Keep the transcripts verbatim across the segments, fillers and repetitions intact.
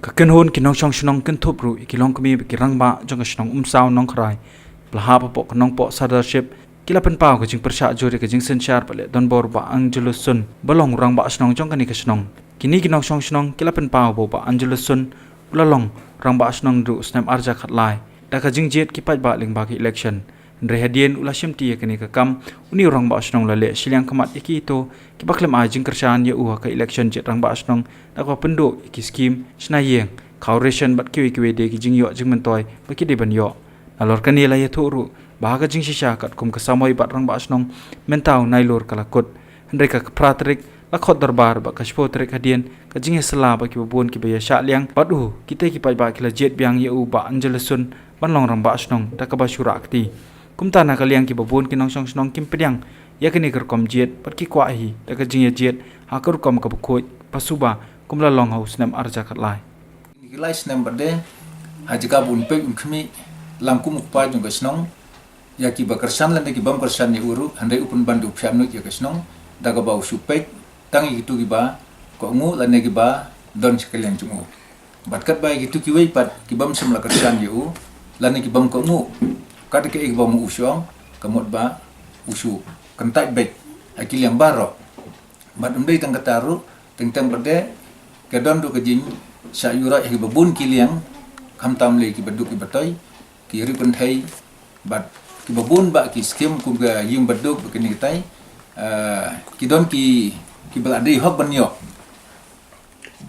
Ka kynhun ki nongshong shnong kynthup ruh ïa ki longkmie bad ki rangbah jong ka shnong Umsaw Nongkharai, ba la hap hapoh ka Nongpoh Sirdarship, ki la pynpaw ka jingpyrshah jur ïa ka jingsynshar bad leh donbor Bah Angelus Sun ba long rangbah shnong jong kane ka shnong. Kine ki nongshong shnong ki la pynpaw ba u Bah Angelus Sun u la long rangbah shnong naduh u snem ar hajar khatlai da ka jingjied ki paidbah lyngba ka election. Hynrei hadien u la shimti ïa kane ka kam, une u rangbah shnong u la leh shiliang khmat ïa kito kiba khlem ai jingkyrshan ïa u ha ka election jied rangbah shnong da kaba pynduh ïa ki skim shna ïing, khaw ration bad kiwei kiwei de ki jingïoh jingmyntoi ba ki dei ban ïoh. Nalor kane la ïathuh ruh ba ha ka jingshisha katkum ka samoi bat rangbah shnong mynta u Nailur ka la kut. Hynrei ka phra tarik la khot dorbar bad ka shiphew tarik hadien ka jingïasylla bad kiba bun kiba ïashah liang bad u, kita ki paidbah ki la jied biang ïa u Bah Angelus Sun ban long rangbah shnong da kaba shu rah kti. Kumta na ka liang kiba bun ki nongshong shnong kim pdiang ïa kane ka rukom jied bad ki kwah hi da ka jingïajied ha ka rukom kaba khuid ba suba kum la long ha u snem ar hajar khatlai. Kine ki lai snem bad de, ha jaka ba un peit un khmih lang kum u kpa jong ka shnong ïa kiba kyrshan lane ki bym kyrshan ïa u ruh, hynrei u pynban da u pynïap nud ïa ka shnong da kaba u shu peit tang ïa kito kiba kohnguh lane kiba don sha ka liang jong u. Bad katba ïa kito kiwei pat ki bym shym la kyrshan ïa u lane ki bym kohnguh, kat kaei kaba u shu ong, ka mut ba u shu kyntait beit ha ki liang baroh. Bad ym dei tang kata ruh, teng teng pat de ka don ruh ka jingshah ïuroi ha kiba bun ki liang, khamtam lei kiba duk kiba toi, ki ri kynthei bad kiba bun bah ki skim kum ka ïing bad duk bad kine kitai. Ah, ki don ki, kiba la dei hok ban ïoh,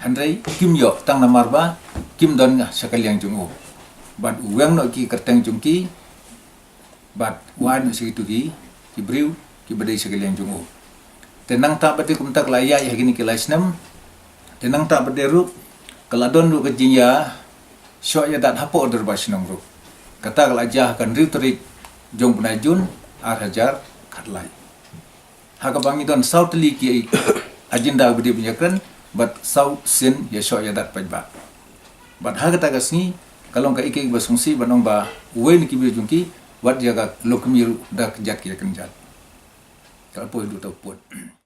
hynrei kim ïoh tang namar ba kim don sha ka liang jong u. Bad u weng noh ki kyrteng jong ki bad u ai noh sha kito ki, ki briew kiba dei sha ka liang jong u. Te nangta bad de kumta ka la ïaid ha kine ki lai snem. Te nangta bad de ruh ka la don ruh ka jingïashoh ïadat hapoh dorbar shnong ruh. Kata ka la jia ha ka hynriew tarik jong u bnai Jun ar hajar khatlai. Ha kaba ngi don saw tylli ki agenda ba dei ban ïakren bad saw sien ïashoh ïadat paidbah. Bad ha kata ka sngi ka long kaei kaei ba sngewsih ban ong ba uwei na ki briew jong ki wat ïa ka longkmie ruh da kjat ki ïa kynjat. Ka la poi haduh ta u pud.